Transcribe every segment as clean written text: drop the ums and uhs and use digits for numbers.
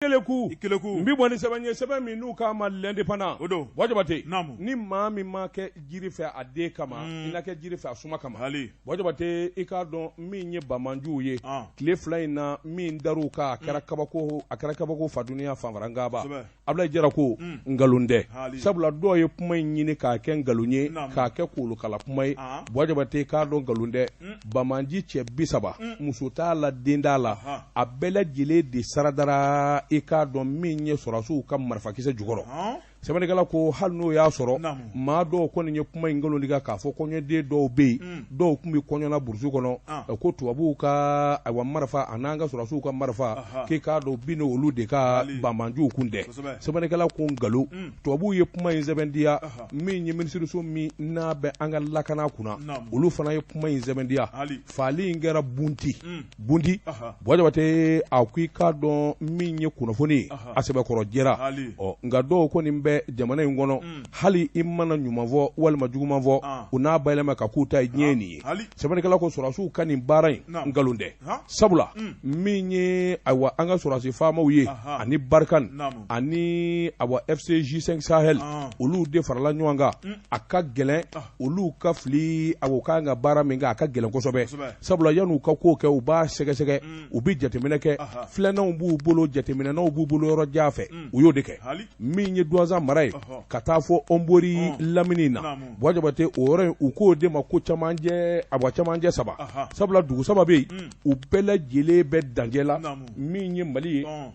Keleku n bɛ bɔ ni sɛbɛn ye sɛbɛn min n'u k'a ma L'Indépendant o don Buwa Jabate naamu ni maa min ma kɛ jiri fɛ a den kama i na kɛ jiri fɛ a suma kama hali Buwa Jabate i k'a dɔn min ye banbaanciw ye ah. tile 2 in na min dar'u kan a kɛra kabako a kɛra kabako fadunya fanfarankaba Kosɛbɛ. Abulayi Jara ko nkalon tɛ Hali. sabula dɔw ye kuma in ɲini k'a kɛ nkalon ye Naamu. k'a kɛ kolokala kuma ye Ah. Buwa Jabate k'a dɔn nkalon tɛ banbaanci cɛ 30 muso t'a la den t'a la Aha. a bɛɛ lajɛlen de saradara i k'a dɔn min ye sɔrɔdasiw ka marifakisɛ jukɔrɔ Hɔn. sɛbɛnnikɛla ko hali n'o y'a sɔrɔ Naamu. maa dɔw kɔni ye kuma in nkalon tigɛ k'a fɔ kɔɲɔden dɔw bɛ yen dɔw tun bɛ kɔɲɔ na burusu kɔnɔ Ah. ko tubabuw ka ayiwa marifa a n'an ka sɔrɔdasiw ka marifa Aha. k'i k'a dɔn bi olu de ka Ali. banbaanciw kun tɛ Kosɛbɛ. sɛbɛnnikɛla ko nkalon tubabuw ye kuma in sɛbɛntiya Aha. min ye minisiriso min n'a bɛ an ka lakana kunna Naamu. olu fana ye kuma in sɛbɛntiya Ali. faali in kɛra bunti bunti Aha. Buwa Jabate a ko i k'a dɔn min ye kunnafoni ye Aha. a sɛbɛkɔrɔ jɛra Ali. ɔ nka dɔw kɔni bɛ jamana in kɔnɔ hali i mana ɲuman fɔ walima juguman fɔ Ah. u n'a bayɛlɛma ka k'u ta ye diɲɛ ye nin ye Ali. sɛbɛnnikɛla ko sɔrɔdasiw ka nin baara in Naamu. nkalon tɛ Han. sabula min ye ayiwa an ka sɔrɔdasi faamaw ye Aha. ani Barkhane Naamu. ani awa FCJ5 Sahel Ah. olu de farala ɲɔgɔn kan a ka gɛlɛn olu ka fili awa u kan ka baara min kɛ a ka gɛlɛn kosɛbɛ Kosɛbɛ. sabula yan'u ka ko kɛ u b'a sɛgɛsɛgɛ u bɛ jateminɛ kɛ Aha. filɛnanw b'u bolo jateminɛnaw b'u bolo yɔrɔ jan fɛ u y'o de kɛ Hali. min ye Duwanzan mara ye Ɔhɔ. ka taa fɔ Ɔnbori lamini na Naamu. Buwa Jabate o yɔrɔ in u k'o de ma ko camancɛ awa camancɛ saba Aha. sabula dugu saba bɛ yen u bɛɛ lajɛlen bɛ dancɛ la Naamu. min ye Mali ye Ɔn.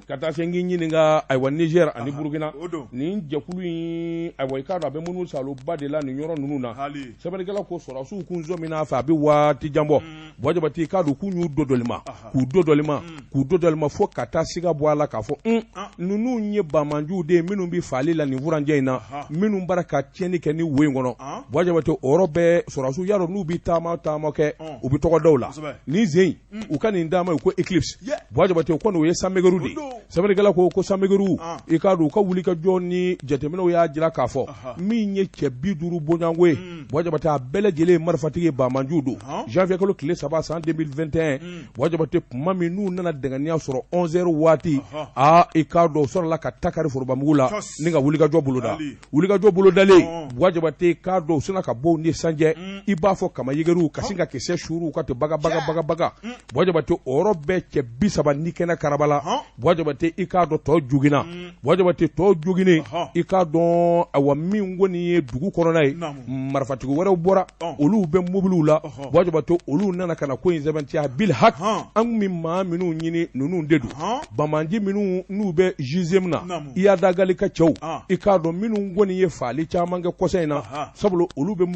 ka taa se n k'i ɲininka ayiwa Niger ani Burukina o don. nin jɛkulu in ayiwa i k'a dɔn a bɛ munumunu saloba de la nin yɔrɔ ninnu na Hali. sɛbɛnnikɛla ko sɔrɔdasiw kun sɔmina a fɛ a bɛ waati jan bɔ Buwa Jabate i k'a dɔn k'u y'u dodolima k'u dodolima k'u dodolima fo ka taa siga bɔ a la k'a fɔ un ninnu ye banbaanciw de ye minnu bɛ faali la nin furancɛ in na minnu bara ka tiɲɛni kɛ ni wo in kɔnɔ Ah. Buwa Jabate o yɔrɔ bɛɛ sɔrɔdasiw y'a dɔn n'u bɛ taama taama kɛ Ɔn. u bɛ tɔgɔ da u la Kosɛbɛ. nin sen in u ka nin taama u ko Eclipse Yeah. Buwa Jabate o kɔni o ye sanmɛgɛru de ye O don. sɛbɛnnikɛla ko ko sanmɛgɛru Ah. i k'a dɔn u ka wulikajɔ ni jateminɛw y'a jira k'a fɔ Aha. min ye cɛ 50 bɔɲɔgɔnko ye Buwa Jabate a bɛɛ lajɛlen ye marifatigi ye banbaanciw don Han. janvier kalo tile 3 san 2021 Buwa Jabate tuma min n'u nana dɛngɛniya sɔrɔ 11 heures waati Aha. aa i k'a dɔn u sɔrɔla ka ta kari forobamugu la Cɔs. ni ka wulikajɔ boloda Ali. wulikajɔ bolodalen Ɔn. Buwa Jabate k'a dɔn u sina ka bɔ u ni sanjɛ i b'a fɔ kamayɛgɛriw ka sin ka kisɛ suuru u ka ten baga baga baga baga Buwa Jabate o yɔrɔ bɛɛ cɛ 30 ni kɛnɛ karabala Ɔn. Buwa Jabate i k'a dɔn tɔ joginna Buwa Jabate tɔ joginen Ɔhɔ. i k'a dɔn awa min kɔni ye dugu kɔnɔna ye Naamu. marifatigi wɛrɛw bɔra Ɔn. olu bɛ mobiliw la Ɔhɔ. Buwa Jabate olu nana ka na ko in sɛbɛntiya bil hak Hɔn. an kun bɛ maa minnu ɲini ninnu de don Hɔn. banbaanci minnu n'u bɛ GIGN na Naamu. Iyad Ag Ghali ka cɛw Ah. i k'a dɔn minnu kɔni ye faali caman kɛ kɔsa in na Aha. sabula olu bɛ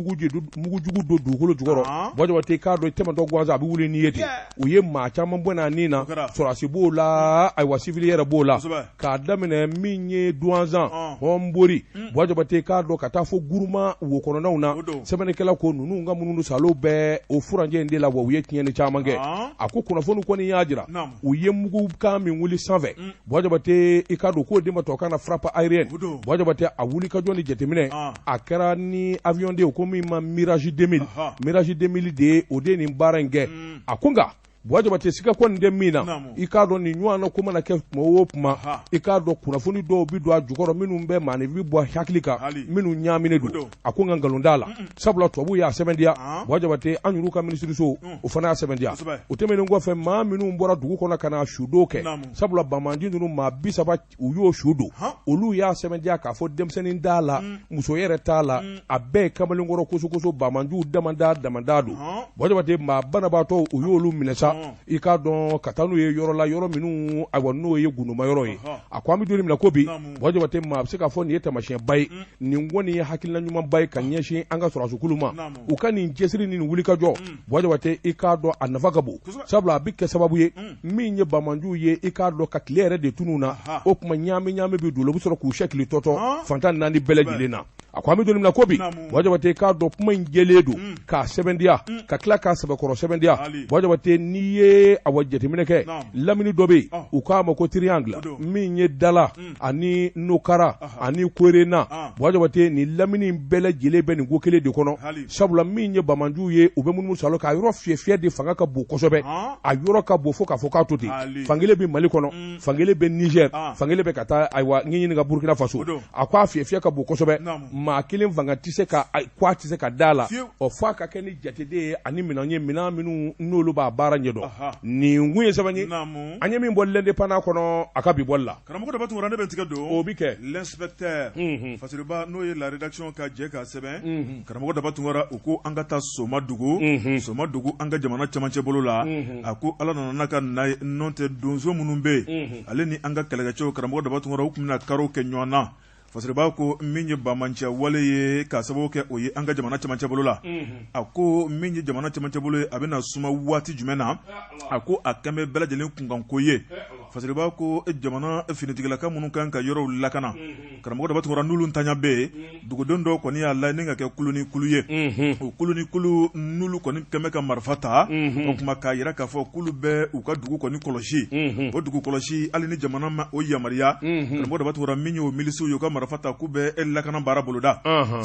mugujugu don dugukolo jukɔrɔ Ah. Buwa Jabate i k'a dɔn i tɛmɛtɔ gansan a bɛ wuli n'i ye ten u ye maa caman bɔ n'a ni na O kɛra. sɔrɔdasi b'o la ayiwa sivili yɛrɛ b'o la Kosɛbɛ. k'a daminɛ min ye Duwanzan Ɔn. Hɔnbori Buwa Jabate k'a dɔn ka taa fo Guruma wo kɔnɔnaw na O don. sɛbɛnnikɛla ko ninnu ka munumunu salo bɛɛ o furancɛ in de la wa u ye tiɲɛni caman kɛ Ah. a ko kunnafoni kɔni y'a jira Naamu. u ye mugukan min wuli sanfɛ Buwa Jabate i k'a dɔn k'o de ma tubabukan na frappe aérienne O don. Buwa Jabate a wulikajɔ ni jateminɛ Ah. a kɛra ni avion de ye ko min ma Mirage 2000 Aha. Mirage 2000 de ye o de ye nin baara in kɛ a ko nka Buwa Jabate siga kɔni tɛ min na Naamu. i k'a dɔn nin ɲɔgɔn na ko mana kɛ tuma o tuma Aha. i k'a dɔn kunnafoni dɔw bɛ don a jukɔrɔ minnu bɛ maaninfin bɔ hakili kan Hali. minnu ɲaaminen O don don. a ko nka nkalon t'a la sabula tubabuw y'a sɛbɛntiya Ah. Buwa Jabate an yɛrɛw ka minisiriso o fana y'a sɛbɛntiya Kosɛbɛ. o tɛmɛnen kɔfɛ maa minnu bɔra dugu kɔnɔ ka na sudo kɛ Naamu. sabula banbaanci ninnu maa 30 u y'o su don Han. olu y'a sɛbɛntiya k'a fɔ denmisɛnnin t'a la muso yɛrɛ t'a la a bɛɛ ye kamalenkɔrɔ kosokoso banbaanciw damada damada don Han. Buwa Jabate maa banabaatɔ u y'olu minɛ sa Ɔn. i k'a dɔn ka taa n'u ye yɔrɔ la yɔrɔ minnu ayiwa n'o ye gundoma yɔrɔ ye Ɔhɔ. a ko an bɛ don min na ko bi Naamu. Buwa Jabate maa bɛ se k'a fɔ nin ye taamasiyɛnba ye nin kɔni ye hakilina ɲumanba ye ka ɲɛsin an ka sɔrɔdasikulu ma Naamu. u ka nin cɛsiri ni nin wulikajɔ Buwa Jabate i k'a dɔn a nafa ka bon Kosɛbɛ. sabula a bɛ kɛ sababu ye min ye banbaanciw ye i k'a dɔn ka tile yɛrɛ de tunun na Aha. o tuma ɲaami ɲaami bɛ don u la u bɛ sɔrɔ k'u sɛkili tɔtɔ Han. fantan naani bɛɛ lajɛlen na A ko an bɛ don min na ko bi, Buwa Jabate, k'a dɔn kuma in jɛlen don k'a sɛbɛntiya, ka tila k'a sɛbɛkɔrɔ sɛbɛntiya. Buwa Jabate, n'i ye awa jateminɛ kɛ, lamini dɔ bɛ yen, u k'a ma ko triangle, min ye Dala ani Nokara ani Kwerena. Buwa Jabate, nin lamini bɛɛ lajɛlen bɛ nin ko kelen de kɔnɔ, sabula min ye banbaanciw ye, u bɛ munumunu salo k'a yɔrɔ fiyɛ fiyɛ de fanga ka bon kosɛbɛ. A yɔrɔ ka bon fo k'a fɔ k'a to ten. Fankelen bɛ Mali kɔnɔ, fankelen bɛ Niger, fankelen bɛ ka taa ayiwa ɲini ka Burkina Faso. A ko a fiyɛ fiyɛ ka bon kosɛbɛ, maa kelen fanga tɛ se ka ko a tɛ se ka da la ɔ, f'a ka kɛ ni jateden ye ani minɛn ye, minɛn minnu n'olu b'a baara ɲɛdɔn. Nin kun ye sɛbɛn ye an ye min bɔ L'Indépendant kɔnɔ a ka bi bɔli la. Karamɔgɔ Daba Tunkara, ne bɛ n tigɛ don. O bɛ kɛ. L'inspecteur Fasiriba, n'o ye la rédaction ka jɛ k'a sɛbɛn. Karamɔgɔ Daba Tunkara, u ko an ka taa Somadugu. Somadugu, an ka jamana camancɛ bolo la. A ko Ala nana n'a ka na ye, n'o tɛ donso minnu bɛ yen, ale ni an ka kɛlɛkɛcɛw, karamɔgɔ Daba Tunkara, u tun bɛna karo kɛ ɲɔgɔn na. Fasiriba ko min ye banbaanciya wale ye k'a sababu kɛ o ye an ka jamana camancɛ bolo la. A ko min ye jamana camancɛ bolo ye, a bɛna suma waati jumɛn na? A ko a kɛlen bɛ bɛɛ lajɛlen kunkanko ye. Fasiriba ko jamana finitigilaka minnu kan ka yɔrɔw lakana, karamɔgɔ Daba Tunkara, n'olu ntanya bɛ yen, dugudenw dɔw kɔni y'a laɲini ka kɛ kulu ni kulu ye. O kulu ni kulu, n'olu kɔni kɛmɛ ka marifa ta, o tuma k'a jira k'a fɔ k'olu bɛ u ka dugu kɔni kɔlɔsi. O dugu kɔlɔsi, hali ni jamana ma o yamaruya, karamɔgɔ Daba Tunkara, min y'o milisiw ye, u ka marifa ta k'u bɛ lakana baara boloda.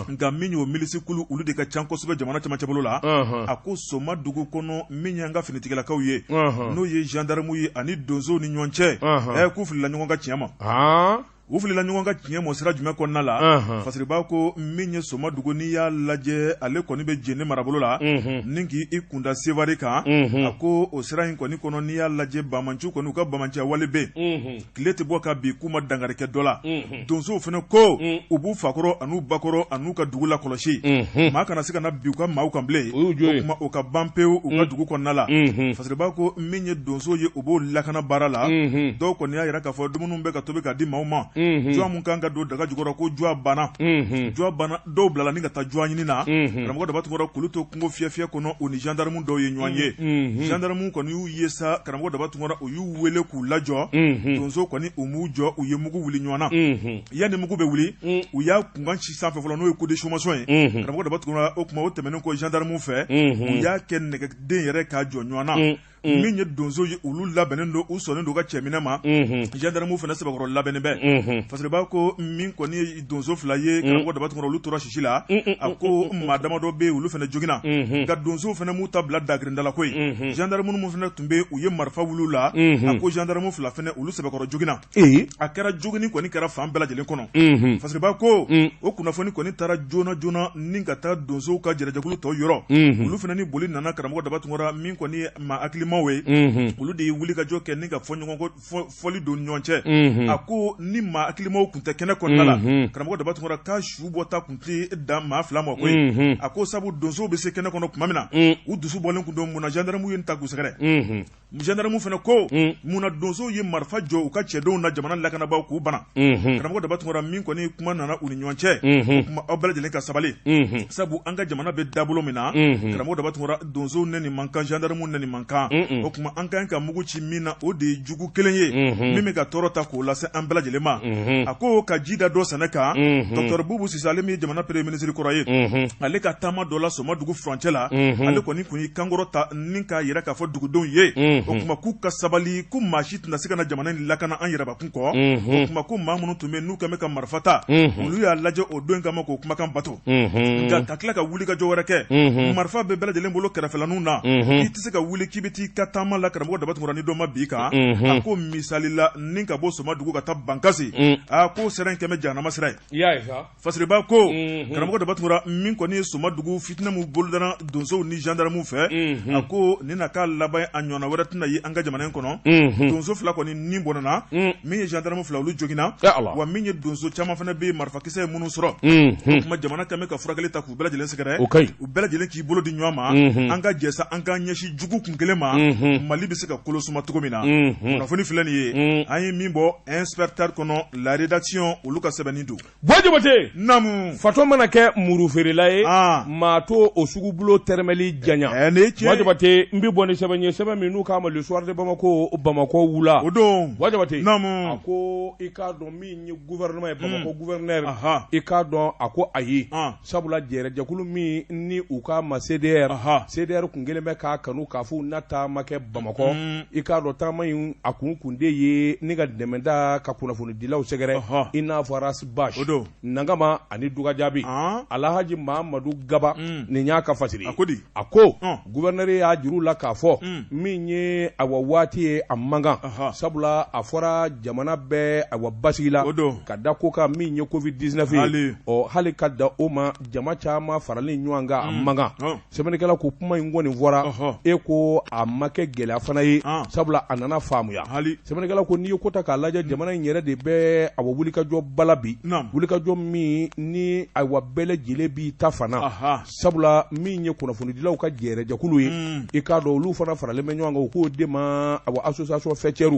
Nka min y'o milisi kulu, olu de ka ca kosɛbɛ jamana camancɛ bolo la. A ko Somadugu kɔnɔ, min y'an ka finitigilakaw ye, n'o ye gendarmew ye, ani donsow ni ɲɔgɔn cɛ, k'u filila ɲɔgɔn ka tiɲɛ ma. U filila ɲɔgɔn ka tiɲɛ ma sira jumɛn kɔnɔna la? Fasiriba ko min ye Somadugu, n'i y'a lajɛ, ale kɔni bɛ Jene marabolo la ni k'i kunda Seware kan. A ko o sira in kɔni kɔnɔ, n'i y'a lajɛ, banbaanciw kɔni, u ka banbaanciya wale bɛ yen, tile tɛ bɔ ka bin k'u ma dankari kɛ dɔ la. Donsow fana ko u b'u fakɔrɔ an'u bakɔrɔ an'u ka dugu lakɔlɔsi, maa kana se ka na bin u ka maaw kan bilen. O tuma o ka ban pewu u ka dugu kɔnɔna la. Fasiriba ko min ye donso ye, u b'o lakana baara la. Dɔw kɔni y'a jira k'a fɔ dumuni bɛ ka tobi ka di maaw ma. Jɔ min kan ka don daga jukɔrɔ, ko jɔ banna, jɔ banna. Dɔw bilala ni ka taa jɔ ɲini na. Karamɔgɔ Daba Tunkara, k'olu to kungo fiyɛ fiyɛ kɔnɔ, u ni gendarme dɔw ye ɲɔgɔn ye. Gendarme kɔni y'u ye sa, karamɔgɔ Daba Tunkara, u y'u wele k'u lajɔ. Donso kɔni, u m'u jɔ, u ye mugu wuli ɲɔgɔn na. Yanni mugu bɛ wuli, u y'a kunkan ci sanfɛ fɔlɔ, n'o ye coup de sommation ye, karamɔgɔ Daba Tunkara. O tuma o tɛmɛnen kɔ gendarme fɛ, u y'a kɛ nɛgɛden yɛrɛ k'a jɔ ɲɔgɔn na. Min ye donso ye, olu labɛnnen don, u sɔnnen don u ka cɛminɛ ma. Gendarme fana sɛbɛkɔrɔ labɛnnen bɛ. Fasiriba ko min kɔni ye donso fila ye, karamɔgɔ Daba Tunkara, olu tora sisi la. A ko maa damadɔ bɛ yen, olu fana joginna. Nka donsow fana m'u ta bila dagirinda la koyi. Gendarme minnu fana tun bɛ, u ye marifa wuli la. A ko gendarme fila fana, olu sɛbɛkɔrɔ joginna. A kɛra jogini kɔni kɛra fan bɛɛ lajɛlen kɔnɔ. Fasiriba ko o kunnafoni kɔni taara joona joona ni ka taa donsow ka jɛrɛjɛkulu tɔw yɔrɔ. Olu fana ni boli nana, karamɔgɔ Daba Tunkara. Min kɔni ye maa hakilimaw ye, olu de ye wulikajɔ kɛ ni ka fɔ ɲɔgɔn fɔli don ɲɔgɔn cɛ. A ko ni maa hakilimaw tun tɛ kɛnɛ kɔnɔna la, karamɔgɔ Daba Tunkara, ka su bɔta tun tɛ dan maa fila ma koyi. A ko sabu donsow bɛ se kɛnɛ kɔnɔ tuma min na, u dusu bɔlen tun don. Munna gendarmew ye ta k'u sɛgɛrɛ? Gendarmew fana ko munna donsow ye marifa jɔ u ka cɛdenw na, jamana lakanabaaw, k'u bana? Karamɔgɔ Daba Tunkara, min kɔni kuma nana u ni ɲɔgɔn cɛ, o tuma aw bɛɛ lajɛlen ka sabali, sabu an ka jamana bɛ dabolo min na, karamɔgɔ Daba Tunkara, donsow nɛni man kan, gendarmew nɛni man kan. O tuma an ka kan ka mugu ci min na, o de ye jugu kelen ye min bɛ ka tɔɔrɔ ta k'o lase an bɛɛ lajɛlen ma. A ko ka ji da dɔ sɛnɛ kan, docteur Bubu Sise, ale min ye jamana premier ministre kɔrɔ ye, ale ka taama dɔ la Somadugu furancɛ la, ale kɔni tun y'i kankɔrɔ ta ni k'a yira k'a fɔ dugudenw ye, o tuma k'u ka sabali, ko maa si tɛna se ka na jamana in lakana an yɛrɛbakun kɔ. O tuma ko maa minnu tun bɛ n'u kɛlen bɛ ka marifa ta, olu y'a lajɛ o don kama k'o kumakan bato. Nka ka tila ka wuli ka jɔ wɛrɛ kɛ, marifa bɛ bɛɛ lajɛlen bolo kɛrɛfɛlaninw na, i tɛ se ka wuli k'i bɛ t'i ka taama la, karamɔgɔ Daba Tunkara, ni dɔ ma bin i kan. A ko misali la, ni ka bɔ Somadugu ka taa Bankasi, a ko sira in kɛmɛ jahanama sira ye. Fasiriba ko karamɔgɔ Daba Tunkara, min kɔni ye Somadugu fitinɛ min bolodara donsow ni gendarmew fɛ, a ko nin na k'a laban, a ɲɔgɔnna wɛrɛ tɛna ye an ka jamana in kɔnɔ. Donso fila kɔni ni bɔnɛna, min ye gendarme fila, olu joginna, wa min ye donso caman fana bɛ marifakisɛ ye minnu sɔrɔ. O tuma jamana kɛlen bɛ ka furakɛli ta k'u bɛɛ lajɛlen sɛgɛrɛ, u bɛɛ lajɛlen k'i bolo di ɲɔgɔn ma, an ka jɛ sa, an k'an ɲɛsin jugu kun kelen ma. na, Mali bɛ se ka kolo suma cogo min na, kunnafoni filɛ nin ye, an ye min bɔ Inspecteur kɔnɔ la rédaction olu ka sɛbɛnni don. Buwa Jabate, naamu, fatɔ mana kɛ murufeerela ye, maa t'o o sugubulon tɛrɛmɛli janya. Ɛ nin ye tiɲɛ ye. Buwa Jabate, n bɛ bɔ ni sɛbɛn ye, sɛbɛn min n'u k'a ma Le Soir de Bamako, Bamakɔ wula. O don. Buwa Jabate, naamu, a ko i k'a dɔn min ye gouvernement ye, Bamakɔ gouverneur, i k'a dɔn a ko ayi, sabula jɛrɛjɛkulu min ni u k'a ma CDR, CDR kun kelen bɛ k'a kanu k'a fɔ u na taama kɛ Bamakɔ, i k'a dɔn taama in a kun de ye ni ka dɛmɛda ka kunnafonidilaw sɛgɛrɛ, i n'a fɔ Ras Bath, Nangama ani Duga Jaabi, Alahaji Mamadu Gaba, nin y'a ka fasiri ye. A ko gouverneur y'a jira u la k'a fɔ min ye awa waati ye a man kan, sabula a fɔra jamana bɛ awa basigi la ka da ko kan min ye Covid 19 ye, ɔ hali ka da o ma jama caman faralen ɲɔgɔn kan a man kan. Sɛbɛnnikɛla ko kuma in kɔni fɔra, e ko a ma kɛ gɛlɛya fana ye, sabula a nana faamuya. Sɛbɛnnikɛla ko n'i ye ko ta k'a lajɛ, jamana in yɛrɛ de bɛ awa wulikajɔ bala bi, wulikajɔ min ni awa bɛɛ lajɛlen b'i ta fana, sabula min ye kunnafonidilaw ka jɛrɛjɛkulu ye, i k'a dɔn olu fana faralen bɛ ɲɔgɔn kan, u k'o de ma awa association faîtière,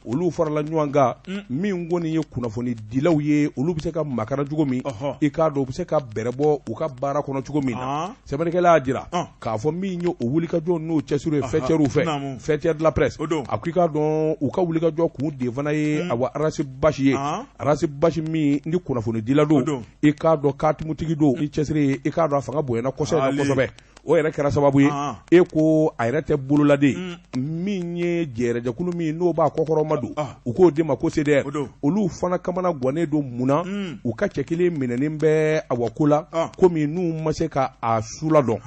olu farala ɲɔgɔn kan. Min kɔni ye kunnafonidilaw ye, olu bɛ se ka makara cogo min, i k'a dɔn u bɛ se ka bɛrɛ bɔ u ka baara kɔnɔ cogo min na. Sɛbɛnnikɛla y'a jira k'a fɔ min ye o wulikajɔ n'o cɛsiri ye faîtièrew fɛ, faîtière de la presse, a ko i k'a dɔn u ka wulikajɔ kun de fana ye awa Ras Bath ye, Ras Bath min ni kunnafonidila don, i k'a dɔn katimutigi don, i cɛsiri ye, i k'a dɔn a fanga bonyana kosɛbɛ kosɛbɛ. O yɛrɛ kɛra sababu ye, e ko a yɛrɛ tɛ bololaden. Min ye jɛrɛjɛkulu min n'o b'a kɔkɔrɔma don, u k'o de ma ko CDR, olu fana kamana gannen don. Mun na u ka cɛ kelen minɛnen bɛ awa ko la, komi n'u ma se ka a su ladɔn?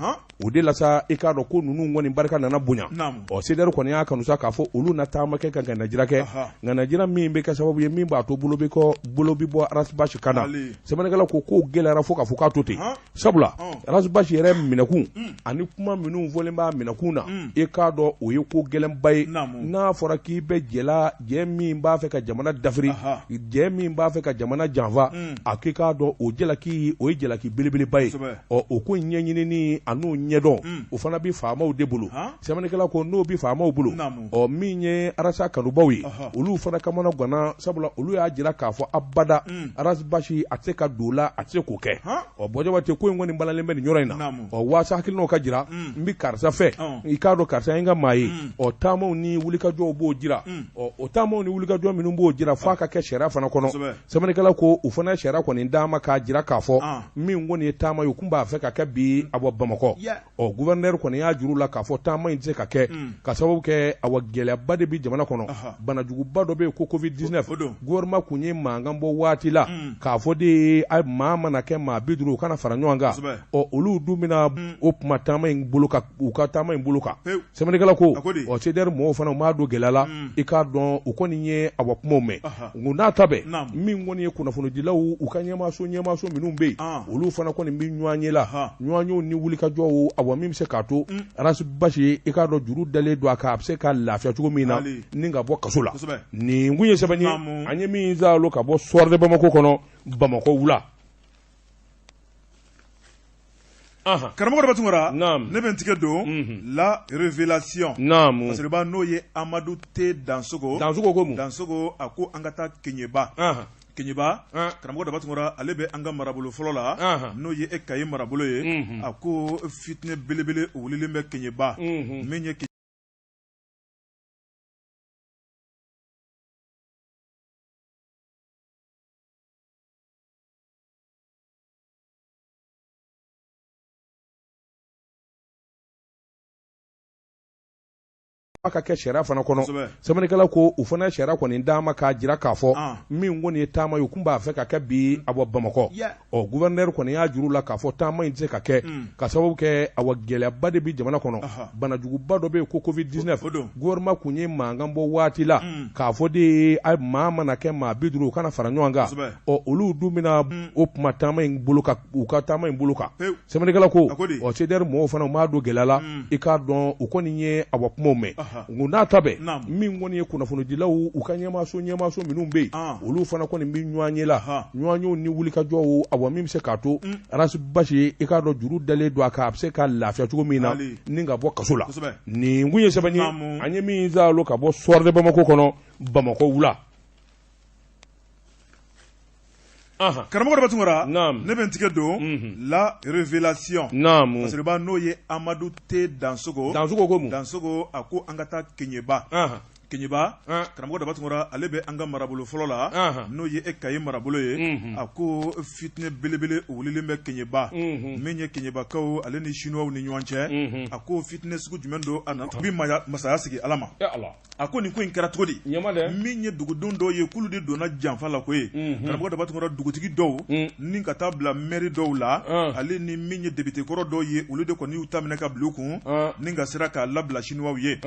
O de la sa, i k'a dɔn ko ninnu kɔni barika nana bonya. Ɔ CDR kɔni y'a kanu sa k'a fɔ olu na taama kɛ ka ŋanajira kɛ, ŋanajira min bɛ kɛ sababu ye min b'a to bolo bɛ kɔ bolo bɛ bɔ Ras Bath kan na. Sɛbɛnnikɛla ko kow gɛlɛyara fo k'a fɔ k'a to ten, sabula Ras Bath yɛrɛ minɛkun ani kuma minnu fɔlen b'a minɛkun na, i k'a dɔn o ye ko gɛlɛnba ye. N'a fɔra k'i bɛ jɛla jɛ min b'a fɛ ka jamana dafiri, jɛ min b'a fɛ ka jamana janfa, a k'i k'a dɔn o jalaki, o ye jalaki belebeleba ye. Ɔ o ko ɲɛɲinini an'o ɲɛdɔn, o fana bɛ faamaw de bolo. Sɛbɛnnikɛla ko n'o bɛ faamaw bolo, ɔ min ye Arasa kanubaw ye, olu fana kamana ganna, sabula olu y'a jira k'a fɔ abada Ras Bath a tɛ se ka don la, a tɛ se k'o kɛ. Ɔ Buwa Jabate, ko in kɔni balalen bɛ nin yɔrɔ in na. Ɔ waasa hakilinaw ka jira, n bɛ karisa fɛ, i k'a dɔn karisa ye n ka maa ye. Ɔ taamaw ni wulikajɔw b'o jira. Ɔ o taamaw ni wulikajɔ minnu b'o jira, f'a ka kɛ sariya fana kɔnɔ. Sɛbɛnnikɛla ko u fana ye sariya kɔni d'a ma k'a jira k'a fɔ min kɔni ye taama ye, u tun b'a fɛ ka kɛ bi awa Bamakɔ. Ɔ gouverneur kɔni y'a jira u la k'a fɔ taama in tɛ se ka kɛ, ka sababu kɛ awa gɛlɛyaba de bɛ jamana kɔnɔ, banajuguba dɔ bɛ yen ko Covid 19. Gouvernement kun ye mankan bɔ waati la k'a fɔ de maa mana kɛ maa 50, u kana fara ɲɔgɔn kan. Ɔ olu dun bɛna o kuma taama in bolo kan, u ka taama in bolo kan. Sɛbɛnnikɛla ko ɔ CDR mɔgɔw fana u m'a don gɛlɛya la, i k'a dɔn u kɔni ye awa kumaw mɛn. U n'a ta bɛɛ, min kɔni ye kunnafonidilaw u ka ɲɛmaaso minnu bɛ yen, olu fana kɔni bɛ ɲɔgɔn ye la, ɲɔgɔnyew ni wulikajɔw, awa min bɛ se k'a to Ras Bath, i k'a dɔn juru dalen don a kan, a bɛ se ka lafiya cogo min na ni ka bɔ kaso la. Nin kun ye sɛbɛn ye an ye min zalo ka bɔ Soir de Bamako kɔnɔ, Bamakɔ wula. Karamɔgɔ Daba Tunkara, ne bɛ n tigɛ don La Révélation, Fasiriba, n'o ye Amadu T Dansogo. Dansogo ko mun? Dansogo a ko an ka taa Keɲeba. Keɲeba, karamɔgɔ Daba Tunkara, ale bɛ an ka marabolo fɔlɔ la, n'o ye e Kayi marabolo ye. A ko fitinɛ belebele wulilen bɛ Keɲeba min ye ka kɛ sariya fana kɔnɔ. Sɛbɛnnikɛla ko u fana ye sariya kɔni d'a ma k'a jira k'a fɔ min kɔni ye taama ye, u tun b'a fɛ ka kɛ bi awa Bamakɔ. Ɔ gouverneur kɔni y'a jira u la k'a fɔ taama in tɛ se ka kɛ, ka sababu kɛ awa gɛlɛyaba de bɛ jamana kɔnɔ, banajuguba dɔ bɛ yen ko Covid 19. Gouvernement kun ye mankan bɔ waati la k'a fɔ de maa mana kɛ maa 50, u kana fara ɲɔgɔn kan. Ɔ olu dun bɛna o kuma taama in bolo kan, u ka taama in bolo kan. Sɛbɛnnikɛla ko ɔ CDR mɔgɔw fana u m'a don gɛlɛya la, i k'a dɔn u kɔni ye awa kumaw mɛn. Nka n'a ta bɛɛ min kɔni ye kunnafonidilaw u ka ɲɛmaaso minnu bɛ yen, olu fana kɔni bɛ ɲɔgɔn ye la, ɲɔgɔnyew ni wulikajɔw, awa min bɛ se k'a to Ras Bath i k'a dɔn juru dalen don a kan, a bɛ se ka lafiya cogo min na ni ka bɔ kaso la. Nin kun ye sɛbɛn ye an ye min zalo ka bɔ Soir de Bamako kɔnɔ Bamakɔ wula. Karamɔgɔ Daba Tunkara, ne bɛ n tigɛ don La Révélation, Fasiriba n'o ye Amadu T Dansogo, Dansogo ko mun? Dansogo a ko an ka taa Keɲeba, Keɲeba, karamɔgɔ Daba Tunkara ale bɛ an ka marabolo fɔlɔ la, n'o ye e Kayi marabolo ye, a ko fitinɛ belebele wulilen bɛ Keɲeba, min ye Keɲebakaw ale ni Chinois ni ɲɔgɔn cɛ, a ko fitinɛ sugu jumɛn don, a nana bi masaya sigi Ala ma. A ko nin ko in kɛra cogo di? Min ye dugudenw dɔw ye k'olu de donna janfa la koyi, karamɔgɔ Daba Tunkara, dugutigi dɔw ni ka taa bila mɛri dɔw la, ale ni min ye depite kɔrɔ dɔw ye, olu de kɔni y'u ta minɛ ka bila u kun ni ka sera k'a labila Chinois ye.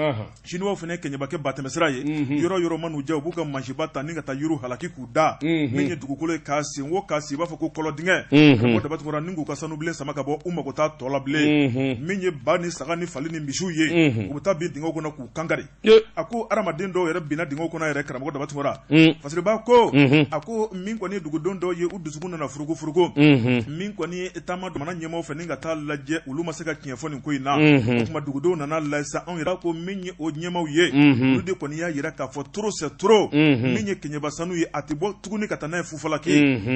Chinois fana ye Keɲeba kɛ batɛmɛsira ye, yɔrɔ yɔrɔ man'u diya u b'u ka mansinba ta ni ka taa yiriw halaki k'u da, min ye dugukolo ye k'a sen wo k'a sen i b'a fɔ ko kɔlɔdingɛ. Karamɔgɔ Daba Tunkara, ni k'u ka sanubilen sama ka bɔ, u mago t'a tɔ la bilen. Min ye ba ni saga ni fali ni misiw ye, u bɛ taa bin dingɛw kɔnɔ k'u kankari. A ko hadamaden dɔw yɛrɛ binna dingɛw kɔnɔ yɛrɛ. Karamɔgɔ Daba Tunkara, Fasiriba ko a ko min kɔni ye dugudenw dɔw ye, u dusukun nana furugufurugu. Min kɔni ye taama jamana ɲɛmaaw fɛ ni ka taa lajɛ, olu ma se ka tiɲɛ fɔ nin ko in na. O tuma dugudenw nana lajɛ sa, anw yɛrɛ ko min ye o ɲɛmaaw ye, olu de kɔni y'a jira k'a fɔ trop c'est trop. Min ye Keɲeba sanu ye, a tɛ bɔ tuguni ka taa n'a ye Fufalaki.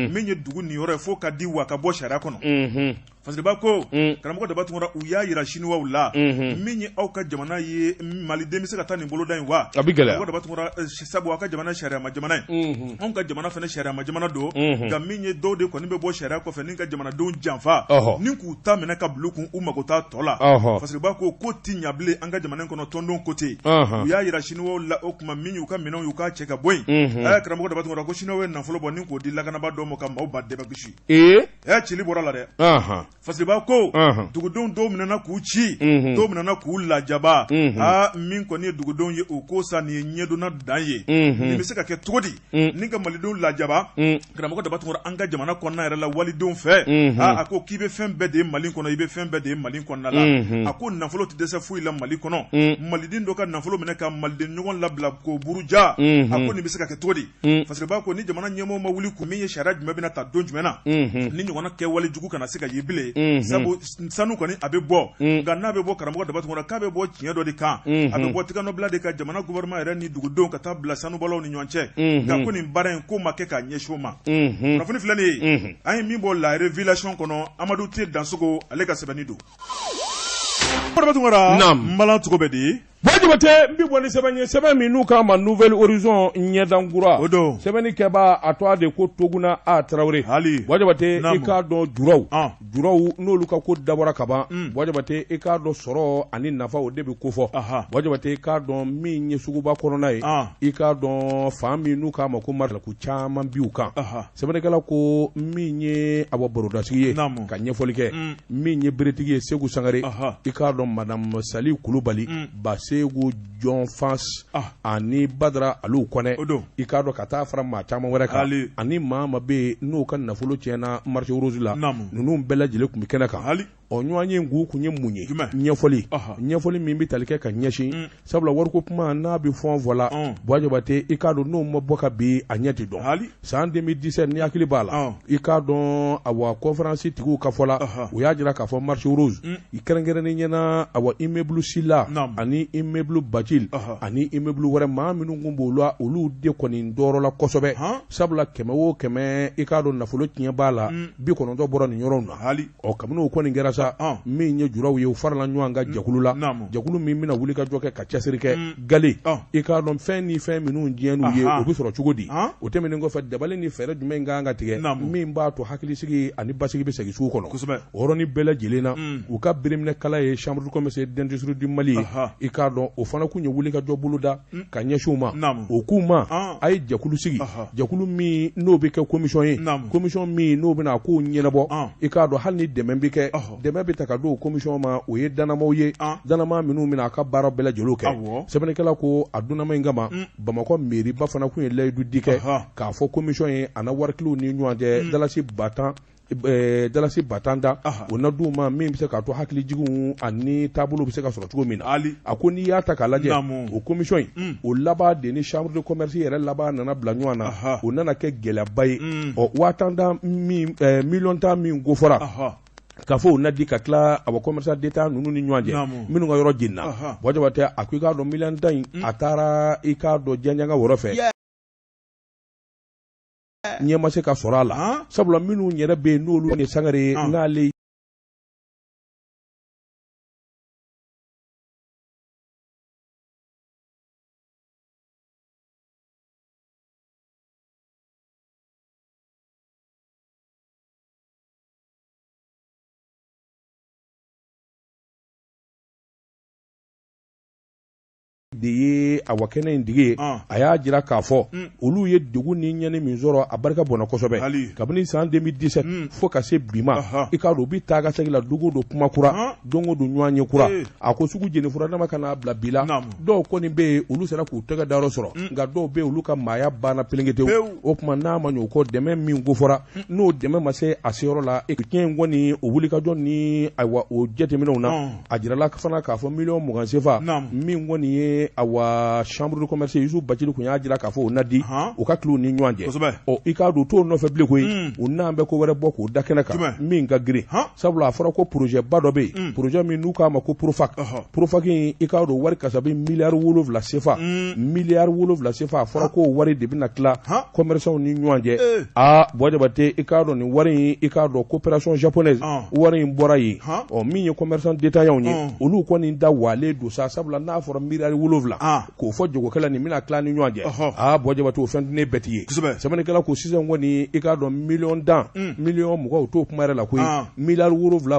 Min ye dugu niyɔrɔ ye, fo ka di wa ka bɔ sariya kɔnɔ. Fasiriba ko karamɔgɔ Daba Tunkara, u y'a jira Chinois la, min ye aw ka jamana ye, maliden bɛ se ka taa nin boloda in wa? A bɛ gɛlɛya. Karamɔgɔ Daba Tunkara, sabu aw ka jamana sariyama jamana ye, anw ka jamana fana sariyama jamana don, nka min ye dɔw de kɔni bɛ bɔ sariya kɔfɛ ni ka jamanadenw janfa ni k'u ta minɛ ka bila u kun, u mago t'a tɔ la. Fasiriba ko ko ti ɲa bilen an ka jamana in kɔnɔ, tɔndon ko ten. U y'a jira Chinois la, o tuma min y'u ka minɛnw y'u k'a cɛ ka bɔ yen. Karamɔgɔ Daba Tunkara ko Chinois ye nafolo bɔ ni k'o di lakanabaa dɔw ma ka maaw ba dɛmɛ gosi. Ee, cili bɔra la dɛ. Fasiriba ko dugudenw dɔw minɛna k'u ci, dɔw minɛna k'u lajaba. Aa, min kɔni ye dugudenw ye, u ko sa nin ye ɲɛdonna dan ye, nin bɛ se ka kɛ cogo di ni ka malidenw lajaba? Karamɔgɔ Daba Tunkara, an ka jamana kɔnɔna yɛrɛ la, walidenw fɛ, aa, a ko k'i bɛ fɛn bɛɛ de ye Mali kɔnɔ, i bɛ fɛn bɛɛ de ye Mali kɔnɔna la. A ko nafolo tɛ dɛsɛ foyi la Mali kɔnɔ. Maliden dɔ ka nafolo minɛ ka maliden ɲɔgɔn labila k'o buruja, a ko nin bɛ se ka kɛ cogo di? Fasiriba ko ni jamana ɲɛmɔgɔw ma wuli kun, min ye sariya jumɛn bɛna ta don jumɛn na ni ɲɔgɔnna kɛwale jugu kana se ka ye bilen? Sabu sanu kɔni a bɛ bɔ, nka n'a bɛ bɔ, karamɔgɔ Daba Tunkara, k'a bɛ bɔ tiɲɛ dɔ de kan, a bɛ bɔ tigɛnɔbila de kan jamana gouvernement yɛrɛ ni dugudenw ka taa bila sanubɔlaw ni ɲɔgɔn cɛ. Nka ko nin baara in ko ma kɛ k'a ɲɛsin o ma. Kunnafoni filɛ nin ye, an ye min bɔ La Révélation kɔnɔ, Amadu T Dansogo ale ka sɛbɛnni don. Daba Tunkara, n balan cogo bɛ di? Buwa Jabate, n bɛ bɔ ni sɛbɛn ye, sɛbɛn min n'u k'a ma Nouvel Horizon, ɲɛdankura. O don. Sɛbɛnni kɛbaa a tɔgɔ de ko Toguna A Tarawele. Hali. Buwa Jabate, i k'a dɔn juraw. Juraw n'olu ka ko dabɔra ka ban. Buwa Jabate, i k'a dɔn sɔrɔ ani nafa o de bɛ kofɔ. Buwa Jabate, i k'a dɔn min ye suguba kɔnɔna ye. I k'a dɔn fan min n'u k'a ma ko mariku caman b'u kan. Sɛbɛnnikɛla ko min ye awa barodasigi ye ka ɲɛfɔli kɛ, min ye beretigi ye Segu Sangare, i k'a dɔn madame Sali Kulubali, Basegu Jɔn Fans ani Badara Alu Kɔnɛ, i k'a dɔn ka taa fara maa caman wɛrɛ kan, ani maa maa bɛ yen n'o ka nafolo tiɲɛna marché rose la, ninnu bɛɛ lajɛlen tun bɛ kɛnɛ kan. Ɔ, ɲɔgɔn ye kun kun ye mun ye? Ɲɛfɔli, ɲɛfɔli min bɛ tali kɛ ka ɲɛsin, sabula wariko kuma n'a bɛ fɛn fɔ la, Buwa Jabate, i k'a dɔn n'o ma bɔ ka bin a ɲɛ tɛ dɔn. San 2017, ni hakili b'a la, i k'a dɔn awa conférence tigiw ka fɔ la, u y'a jira k'a fɔ marché rose i kɛrɛnkɛrɛnnen ɲɛna, awa immeuble Sila ani immeuble Bacil ani immeuble wɛrɛ, maa minnu tun b'o la, olu de kɔni tɔɔrɔla kosɛbɛ, sabula 100 o 100, i k'a dɔn nafolo tiɲɛ b'a la, 90 bɔra nin yɔrɔ na. Ɔ, kabini o kɔni kɛra sa, min ye juraw ye, u farala ɲɔgɔn kan jɛkulu la, jɛkulu min bɛna wuli ka jɔ kɛ ka cɛsiri kɛ gale, i k'a dɔn fɛn ni fɛn minnu tiɲɛn'u ye, o bɛ sɔrɔ cogo di? O tɛmɛnen kɔfɛ, dabali ni fɛɛrɛ jumɛn ka kan ka tigɛ min b'a to hakilisigi ani basigi bɛ segin sugu kɔnɔ? O yɔrɔnin bɛɛ lajɛlen na, u ka bereminɛkala ye Chambre de commerce et d'industrie du Mali ye, i k'a dɔn o fana kun ye wuli ka jɔ boloda ka ɲɛsin u ma. O k'u ma, a ye jɛkulu sigi, jɛkulu min n'o bɛ kɛ commission ye, commission min n'o bɛna a kow ɲɛnabɔ. I k'a dɔn hali ni dɛmɛ bɛ kɛ, dɛmɛ bɛ ta ka d'o commission ma, o ye dannamaw ye, dannama minnu bɛna a ka baara bɛɛ lajɛlen kɛ. Sɛbɛnnikɛla ko a dunnama in kama, Bamakɔ mairiba fana kun ye layidu di kɛ k'a fɔ commission ye, a na waritigiw ni ɲɔgɔn cɛ dalasi 10 000. dalasi 10 000 o na d'u ma min bɛ se k'a to hakilijiginw ani taabolo bɛ se ka sɔrɔ cogo min na. A ko n'i y'a ta k'a lajɛ, o commission in, o laban de ni chambre de commerce yɛrɛ laban nana bila ɲɔgɔn na, o nana kɛ gɛlɛyaba ye. Ɔ 10 000 min, 10 000 000 min kofɔra, k'a fɔ o na di ka tila awa commerçant détaillant ninnu ni ɲɔgɔn cɛ, minnu ka yɔrɔ jenina. Buwa Jabatɛ, a ko i k'a dɔn 10 000 000 in, a taara i k'a dɔn jɛnjɛnka wɔrɔ fɛ. Ɲɛ ma se ka sɔrɔ a la, sabula minnu yɛrɛ bɛ yen n'olu ye Sangare ye, n'ale de ye awa kɛnɛ in tigi ye, a y'a jira k'a fɔ olu ye degun ni ɲɛni min sɔrɔ, a barika bɔnna kosɛbɛ kabini san 2017 fo ka se bi ma. I k'a dɔn u bɛ taa ka segin la don o don, kuma kura, don o don ɲɔgɔn ye kura. A ko sugu jeni furadama ka n'a bila bi la, dɔw kɔni bɛ yen, olu sera k'u tɛgɛ dayɔrɔ sɔrɔ, nka dɔw bɛ yen, olu ka maaya banna pelenketewu. O tuma n'a ma ɲɛ o kɔ, dɛmɛ min kofɔra, n'o dɛmɛ ma se a seyɔrɔ la, tiɲɛ in kɔni o wulikajɔ ni ayiwa o jateminɛw na, a jirala fana k'a fɔ 20 000 000 sefa min kɔni ye awa chambre de commerce Yusufu Bacili tun y'a jira k'a fɔ o na di u ka tila u ni ɲɔgɔn cɛ. Ɔ i k'a dɔn u t'o nɔfɛ bilen koyi, u n'an bɛ ko wɛrɛ bɔ k'o da kɛnɛ kan min ka girin, sabula a fɔra ko projet ba dɔ bɛ yen, projet min n'u k'a ma ko Profac. Profac in, i k'a dɔn wari kasabi 7 miliyari sefa, 7 miliyari sefa, a fɔra k'o wari de bɛna tila commerçants ni ɲɔgɔn cɛ. Aa Buwa Jabate, i k'a dɔn nin wari in, i k'a dɔn coopération japonaise wari in bɔra yen. Ɔ min ye commerçant détaillants ye, olu kɔni da walen don sa, sabula n'a fɔra 7 miliyari k'o fɔ jagokɛla nin bɛna tila ni ɲɔgɔn cɛ, aa Buwa Jabate, o fɛn tɛ ne bɛti ye. Sɛbɛnnikɛla ko sisan kɔni, i k'a dɔn 10 000 000, 20 000 000, o t'o kuma yɛrɛ la koyi. 7 miliyari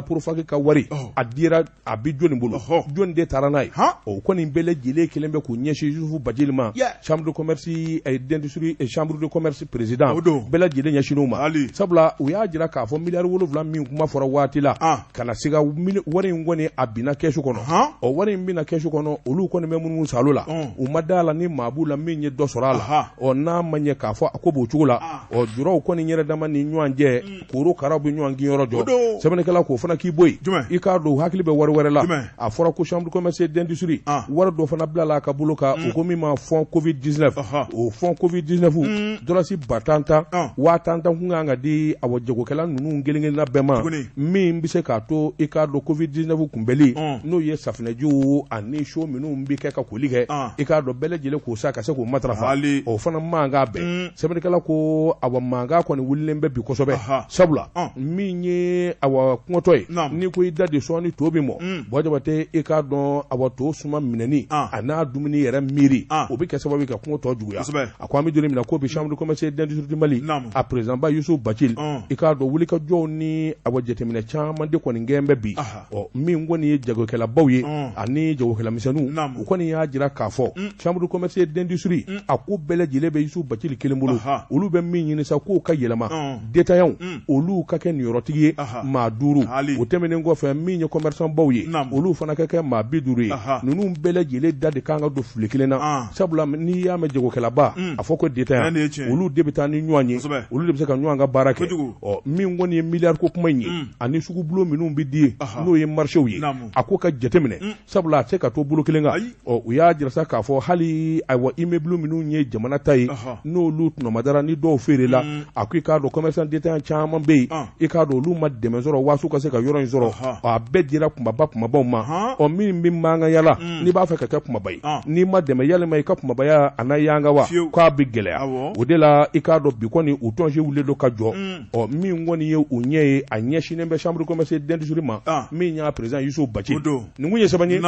Profac ka wari a dira, a bɛ jɔni bolo, jɔni de taara n'a ye? O kɔni bɛɛ lajɛlen kelen bɛ k'u ɲɛsin Yusufu Bacili ma, chambre de commerce d'industrie, chambre de commerce président, bɛɛ lajɛlen ɲɛsinn'u ma, sabula u y'a jira k'a fɔ 7 miliyari min kuma fɔra waati la ka na se ka wari in kɔni, a binna kɛsu kɔnɔ. Ɔ wari in binna kɛsu kɔnɔ, olu kɔni bɛ munumunu salo la, u ma da la ni maa b'u la min ye dɔ sɔrɔ a la. Ɔ n'a ma ɲɛ k'a fɔ a ko b'o cogo la, ɔ juraw kɔni yɛrɛ dama ni ɲɔgɔn cɛ, korokaraw bɛ ɲɔgɔn kin yɔrɔ jɔ. Sɛbɛnnikɛla k'o fana k'i bɔ yen, i k'a dɔn u hakili bɛ wari wɛrɛ la. A fɔra ko chambre de commerce d'industrie wari dɔ fana bilala a ka bolo kan, u ko min ma fonds Covid 19. O fonds Covid 19, dɔlasi 10 000 000, 10 000 000 kun kan ka di awa jagokɛla ninnu kelen kelenna bɛɛ ma, min bɛ se k'a to i k'a dɔn Covid 19 kunbɛli, n'o ye safunɛjiw ani seau minnu bɛ kɛ ka koli kɛ, i k'a dɔn bɛɛ lajɛlen k'o san ka se k'o matarafa. O fana mankan bɛɛ, sɛbɛnnikɛla ko awa mankan kɔni wulilen bɛ bi kosɛbɛ, sabula min ye awa kɔngɔtɔ ye, n'i ko i da de sɔɔni to bɛ mɔ. Buwa Jabate, i k'a dɔn awa to suma minɛni a n'a dumuni yɛrɛ miiri, o bɛ kɛ sababu ka kɔngɔ tɔ juguya. A ko an bɛ don min na ko bi, chambre de commerce d'industrie du Mali, a président ba Yusufu Bacili, i k'a dɔn wulikajɔw ni awa jateminɛ caman de kɔni kɛn bɛ bi. Ɔ min kɔni ye jagokɛlabaw ye ani jagokɛla misɛnninw, u kɔni y'a jira k'a fɔ chambre de commerce d'industrie a ko bɛɛ lajɛlen bɛ Yusufu Bacili kelen bolo. Olu bɛ min ɲini sa, k'o ka yɛlɛma, détaillants olu ka kɛ niyɔrɔtigi ye maa 5. O tɛmɛnen kɔfɛ, min ye commerçant baw ye, olu fana ka kɛ maa 50 ye. Ninnu bɛɛ lajɛlen da de kan ka don fili kelen na, sabula n'i y'a mɛn jagokɛlaba, a fɔ ko détaillant, olu de bɛ taa ni ɲɔgɔn ye, olu de bɛ se ka ɲɔgɔn ka baara kɛ. Ɔ min kɔni ye miliyari ko kuma in ye ani sugubulon minnu bɛ di, n'o ye marchéw ye, a ko ka jateminɛ, sabula a tɛ se ka to bolo kelen kan. Ɔ u y'a jira sa k'a fɔ hali ayiwa immeuble minnu ye jamana ta ye, n'olu tɔnɔmadara ni dɔw feerela, a ko i k'a dɔn commerçant détaillant caman bɛ yen, i k'a dɔn olu ma dɛmɛ sɔrɔ waasu ka se ka yɔrɔ in sɔrɔ. A bɛɛ dira kunbaba kunbabaw ma. Ɔ min bɛ mankan la, n'i b'a fɛ ka kɛ kunbaba ye, n'i ma dɛmɛ, yalima i ka kunbabaya a na yanga wa? K'a bɛ gɛlɛya. O de la, i k'a dɔn bi kɔni u tɔnsi wulilen don ka jɔ. Ɔ min kɔni ye u ɲɛ ye, a ɲɛsinnen bɛ chambre de commerce d'industrie ma, min y'a président Yusufu Bacili. Nin kun ye sɛbɛn ye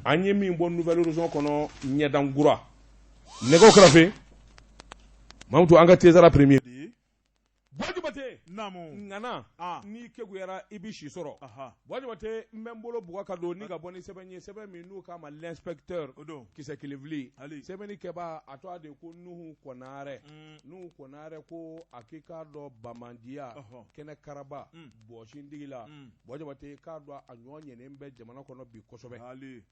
an ye min bɔ Nouvel Horizon kɔnɔ, ɲɛdankura. Nɛgɛw kɛrɛfɛ, Mamutu, an ka Tezara premier. Buwa Jabate, ŋana n'i kekuyara i bɛ si sɔrɔ. Buwa Jabate, n bɛ n bolo bugɔ ka don ni ka bɔ ni sɛbɛn ye, sɛbɛn min n'u k'a ma L'inspecteur, kisɛ kelen fili. Sɛbɛnni kɛbaa, a tɔgɔ de ko Nuhu Kɔnarɛ. Nuhu Kɔnarɛ ko a k'i k'a dɔn banbaanciya kɛnɛ karaba bɔsintigi la. Buwa Jabate, i k'a dɔn a ɲɔ ɲɛnen bɛ jamana kɔnɔ bi kosɛbɛ.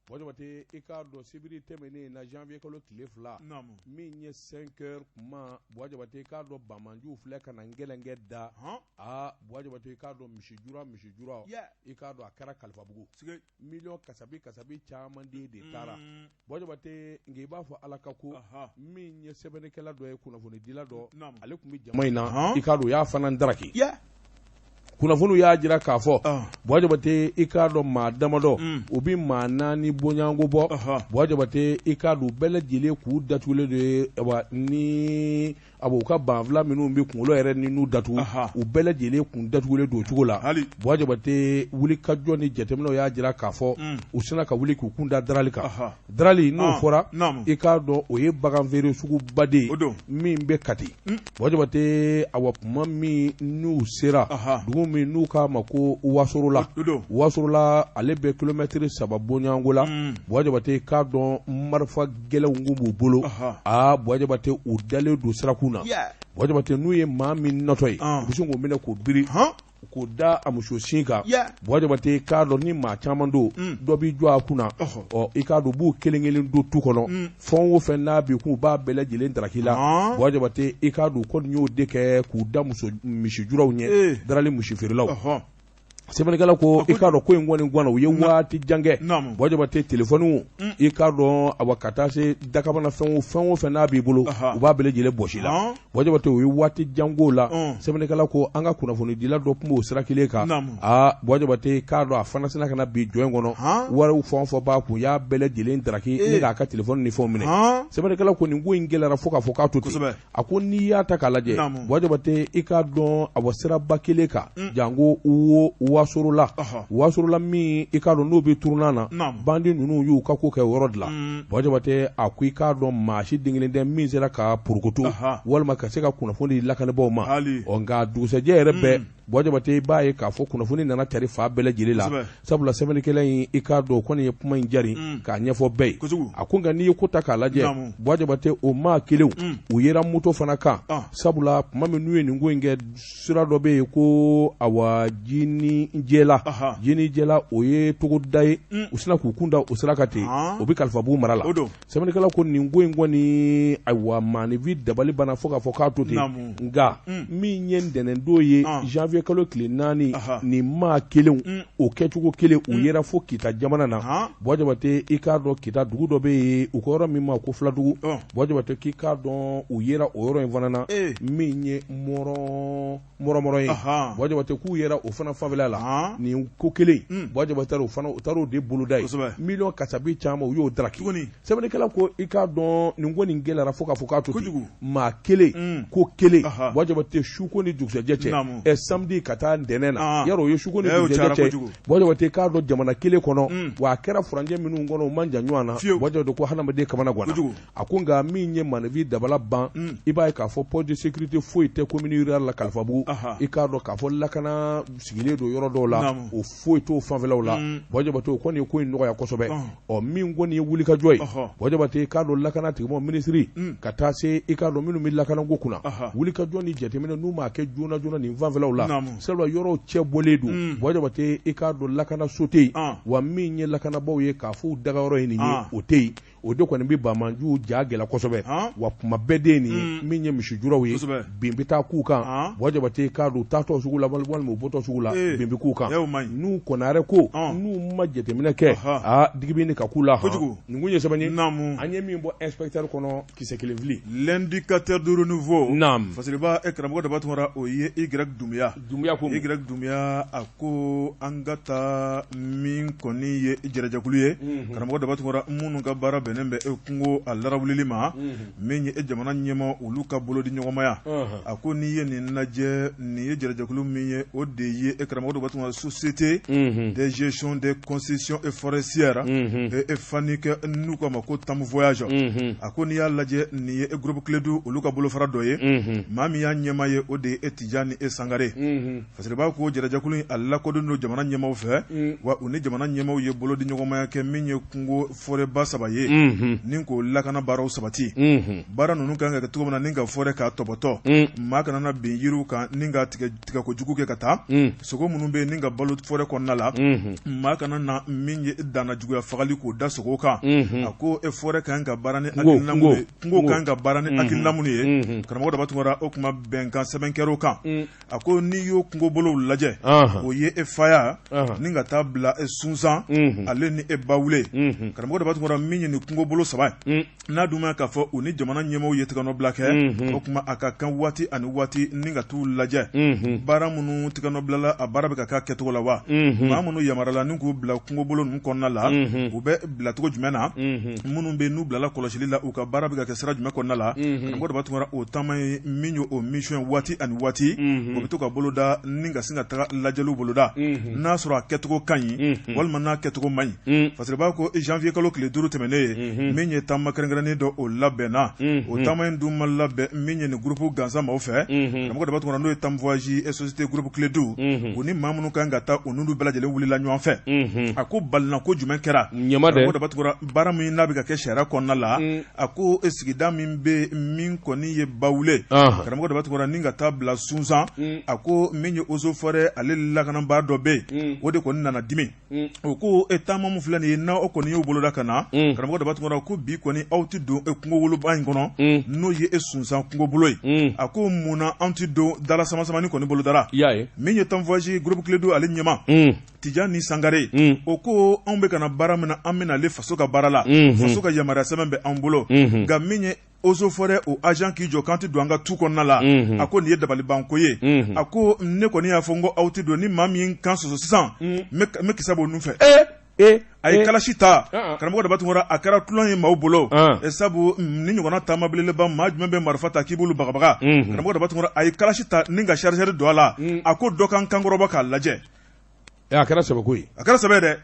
Buwa Jabate, i k'a dɔn sibiri tɛmɛnen na, janvier kalo tile 2, min ye 5 heures kuma, Buwa Jabate, i k'a dɔn banbaanciw filɛ ka na ngɛlɛnkɛ da. Aa Buwa Jabate, i k'a dɔn misijura misijura, i k'a dɔn a kɛra Kalifabugu, miliyɔn kasabi kasabi caman den de taara. Buwa Jabate, nka i b'a fɔ Ala ka ko min ye sɛbɛnnikɛla dɔ ye, kunnafonidila dɔ, ale tun bɛ jama in na, i k'a dɔn u y'a fana daraki. Kunnafoniw y'a jira k'a fɔ Buwa Jabate, i k'a dɔn maa damadɔ, u bɛ maa 4 bɔɲɔgɔnko bɔ. Buwa Jabate, i k'a dɔn u bɛɛ lajɛlen k'u datugulen don ye, wa ni a u ka banfula minnu bɛ kunkolo yɛrɛ ni n'u datugu, u bɛɛ lajɛlen kun datugulen don o cogo la. Buwa Jabate, wulikajɔ ni jateminɛw y'a jira k'a fɔ u sina ka wuli k'u kun da Darali kan. Darali n'o fɔra, i k'a dɔn o ye bagan feere suguba de ye min bɛ Kati. Buwa Jabate, awa tuma min n'u sera dugu min n'u k'a ma ko Wasorola, Wasorola ale bɛ kilomɛtiri 3 bɔɲɔgɔnko la. Buwa Jabate, k'a dɔn marifa gɛlɛnw kun b'u bolo. Aa Buwa Jabate, u dalen don sirakun na. Buwa Jabate, n'u ye maa min natɔ ye, u bɛ sin k'o minɛ k'o biri, k'o da a muso sin kan. Buwa Jabate, k'a dɔn ni maa caman don, dɔ b'i jɔ a kunna. Ɔ i k'a dɔn u b'u kelen kelen don tu kɔnɔ, fɛn o fɛn n'a b'i kun, u b'a bɛɛ lajɛlen daraki la. Buwa Jabate, i k'a dɔn u kɔni y'o de kɛ k'u da muso misijuraw ɲɛ, Darali misi feerelaw. Sɛbɛnnikɛla ko i k'a dɔn ko in kɔni ganna, u ye waati jan kɛ. Buwa Jabate, telefɔniw, i k'a dɔn awa ka taa se dakabana fɛn o fɛn o fɛn n'a b'i bolo, u b'a bɛɛ lajɛlen bɔsi la. Buwa Jabate, u ye waati jan k'o la. Sɛbɛnnikɛla ko an ka kunnafonidila dɔ tun b'o sira kelen kan. Aa Buwa Jabate, k'a dɔn a fana sina ka na bin jɔ in kɔnɔ, wariw fɛn o fɛn b'a kun, y'a bɛɛ lajɛlen daraki ni k'a ka telefɔni ni fɛnw minɛ. Sɛbɛnnikɛla ko nin ko in gɛlɛyara fo k'a fɔ k'a to ten. A ko n'i y'a ta k'a lajɛ, Buwa Jabate, i k'a dɔn awa siraba kelen kan, janko wo Wasorola, Wasorola min i k'a dɔn n'o bɛ tournant na, bandi ninnu y'u ka ko kɛ yɔrɔ de la. Buwa Jabate, a ko i k'a dɔn maa si den kelen tɛ min sera ka porokoto walima ka se ka kunnafoni di lakanabaaw ma. Ɔ nka dugusɛjɛ yɛrɛ bɛɛ, Buwa Jabate, i b'a ye k'a fɔ kunnafoni nana cari fan bɛɛ lajɛlen la, sabula sɛbɛnnikɛla in, i k'a dɔn o kɔni ye kuma in jari k'a ɲɛfɔ bɛɛ ye. A ko nka n'i ye ko ta k'a lajɛ, Buwa Jabate, o maa kelenw u yera moto fana kan, sabula tuma min n'u ye nin ko in kɛ, sira dɔ bɛ yen ko awa Jinijɛla, Jinijɛla o ye togoda ye, u sina k'u kun da o sira kan ten, o bɛ Kalifabugu mara la. Sɛbɛnnikɛla ko nin ko in kɔni, ayiwa, maaninfin dabali banna fo k'a fɔ k'a to ten. Nka min ye ntɛnɛndon ye, janvier kalo tile 4, nin maa kelenw o kɛcogo kelen, u yera fo Kita jamana na. Buwa Jabate, i k'a dɔn Kita dugu dɔ bɛ yen, u ko yɔrɔ min ma ko Filadugu. Buwa Jabate, k'i k'a dɔn u yera o yɔrɔ in fana na, min ye mɔrɔmɔrɔ ye. Buwa Jabate, k'u yera o fana fanfɛla la, nin ko kelen, Buwa Jabate, o fana u taara o de boloda yen, miliyɔn kasabi caman u y'o daraki. Sɛbɛnnikɛla ko i k'a dɔn nin ko nin gɛlɛyara fo k'a fɔ k'a to ten, maa kelen ko kelen, Buwa Jabate, suko ni dugusɛjɛ cɛ, ɛ samedi ka taa ntɛnɛn na, yarɔ o ye suko ni dugusɛjɛ cɛ. Buwa Jabate, k'a dɔn jamana kelen kɔnɔ, wa a kɛra furancɛ minnu kɔnɔ, u man jan ɲɔgɔn na. Buwa Jabate ko hadamaden kamana ganna. A ko nka min ye maaninfin dabala ban, i b'a ye k'a fɔ poste de sécurité foyi tɛ commune rurale la Kalifabugu. I k'a dɔn k'a fɔ lakana sigilen don yɔrɔ dɔw la, o foyi t'o fanfɛlaw la. Buwa Jabate, o kɔni ye ko in nɔgɔya kosɛbɛ. Ɔ min kɔni ye wulikajɔ ye, Buwa Jabate, i k'a dɔn lakana tigilamɔgɔ minisiri ka taa se i k'a dɔn minnu bɛ lakanako kunna, wulikajɔ ni jateminɛ n'u m'a kɛ joona joona nin fanfɛlaw la, sabula yɔrɔw cɛ bɔlen don. Buwa Jabate, i k'a dɔn lakanaso tɛ yen, wa min ye lakanabaaw ye k'a fɔ u dagayɔrɔ ye nin ye, o tɛ yen. O de kɔni bɛ banbaanciw ja gɛlɛya kosɛbɛ, wa kuma bɛɛ de ye nin ye, min ye misijuraw ye, bin bɛ taa k'u kan. Buwa Jabate, k'a dɔn u taatɔ sugu la walima u bɔtɔ sugu la, bin bɛ k'u kan. N'u kɔnare ko n'u ma jateminɛ kɛ, aa digi bɛ ɲini ka k'u la. Nin kun ye sɛbɛn ye an ye min bɔ Inspecteur kɔnɔ, kisɛ kelen fili. L'indicateur du renouveau. Naamu. Fasiriba, e karamɔgɔ Daba Tunkara, o ye Y Dunbiya. Dunbiya ko. Y Dunbiya, a ko an ka taa min kɔni ye jɛrɛjɛkulu ye, karamɔgɔ Daba Tunkara, minnu ka baara bɛnnen bɛ e kungo a larawulili ma, min ye e jamana ɲɛmaa olu ka bolodi ɲɔgɔnmaya. A ko n'i ye nin lajɛ, nin ye jɛrɛjɛkulu min ye, o de ye e karamɔgɔ Daba Tunkara société de gestion des concessions et forestières et fauniques, n'u k'a ma ko Tam Voyage. A ko n'i y'a lajɛ, nin ye e groupe Kledu olu ka bolofara dɔ ye. Maa min y'a ɲɛmaa ye, o de ye e Tijani e Sangare. Fasiriba ko jɛrɛjɛkulu in a lakodɔnnen don jamana ɲɛmaaw fɛ, wa u ni jamana ɲɛmaaw ye bolodiɲɔgɔnmaya kɛ min ye kungo forêt ba saba ye, ni k'o lakana baaraw sabati. Baara ninnu kan ka kɛ cogo min na ni ka forêt k'a tɔbɔtɔ, maa kana na bin yiriw kan ni ka tigɛko jugu kɛ ka taa, sogo minnu bɛ yen ni ka balo forêt kɔnɔna la, maa kana na min ye danna juguya fagali k'o da sogo kan. A ko e forêt kan ka baara ni hakilina minnu ye, kungo kan ka baara ni hakilina minnu ye, karamɔgɔ Daba Tunkara, o tuma bɛnkan sɛbɛn kɛr'o kan. A ko n'i y'o kungobolow lajɛ, o ye e faya ni ka taa bila e sunsan ale ni e bawule. Karamɔgɔ Daba Tunkara, min ye nin kungobolo saba ye, n'a dun ma k'a fɔ u ni jamana ɲɛmaaw ye tɛgɛnɔbila kɛ, o tuma a ka kan waati ani waati ni ka t'u lajɛ, baara minnu tɛgɛnɔbilala, a baara bɛ ka k'a kɛcogo la wa? Maa minnu yamaruyala ni k'u bila kungobolo ninnu kɔnɔna la, u bɛ bilacogo jumɛn na? Minnu bɛ n'u bilala kɔlɔsili la, u ka baara bɛ ka kɛ sira jumɛn kɔnɔna la? Karamɔgɔ Daba Tunkara, o taama ye min ye, o mission ye, waati ani waati o bɛ to ka boloda ni ka sin ka taga lajɛliw boloda, n'a sɔrɔ a kɛcogo ka ɲi walima n'a kɛcogo man ɲi. Fasiriba ko janvier kalo tile 5 tɛmɛnen ye, min ye taama kɛrɛnkɛrɛnnen dɔ o labɛnna. O taama in dun ma labɛn min ye nin groupe gansan maaw fɛ. Karamɔgɔ Daba Tunkara, n'o ye Tam Voyage société groupe Kledu, u ni maa minnu kan ka taa, u n'olu bɛɛ lajɛlen wulila ɲɔgɔn fɛ. A ko balina ko jumɛn kɛra? Karamɔgɔ Daba Tunkara, baara min n'a bɛ ka kɛ sariya kɔnɔna la, a ko sigida min bɛ min kɔni ye Bawule, karamɔgɔ Daba Tunkara, ni ka taa bila Sunsan, a ko min ye eaux et forêts ale lakanabaa dɔ bɛ yen, o de kɔni nana dimi. O ko e taama min filɛ nin ye, n'aw kɔni y'o boloda ka na, karamɔgɔ Daba Tunkara, ko bi kɔni aw tɛ don kungowoloba in kɔnɔ, n'o ye e Sunsan kungobolo ye. A ko mun na an tɛ don? Dala sama-samani kɔni bolodara. Min ye Tam Voyage groupe Kledu ale ɲɛmaa Tijani Sangare, o ko anw bɛ ka na baara min na, an bɛna ale faso ka baara la, faso ka yamaruya sɛbɛn bɛ an bolo. Nka min ye eaux et forêts o agent k'i jɔ k'an tɛ don an ka tu kɔnɔna la, a ko nin ye dabalibanko ye. A ko ne kɔni y'a fɔ n ko aw tɛ don, ni maa min kan sɔsɔ sisan, n bɛ kisɛ b'o nun fɛ. A ye kalasi ta. Karamɔgɔ Daba Tunkara, a kɛra tulon ye maaw bolo, sabu ni ɲɔgɔnna taama belebeleba, maa jumɛn bɛ marifa ta k'i b'olu bagabaga? Karamɔgɔ Daba Tunkara, a ye kalasi ta ni ka chargeur don a la. A ko dɔ ka n kankɔrɔbɔ k'a lajɛ. A kɛra sɛbɛko ye, a kɛra sɛbɛ dɛ.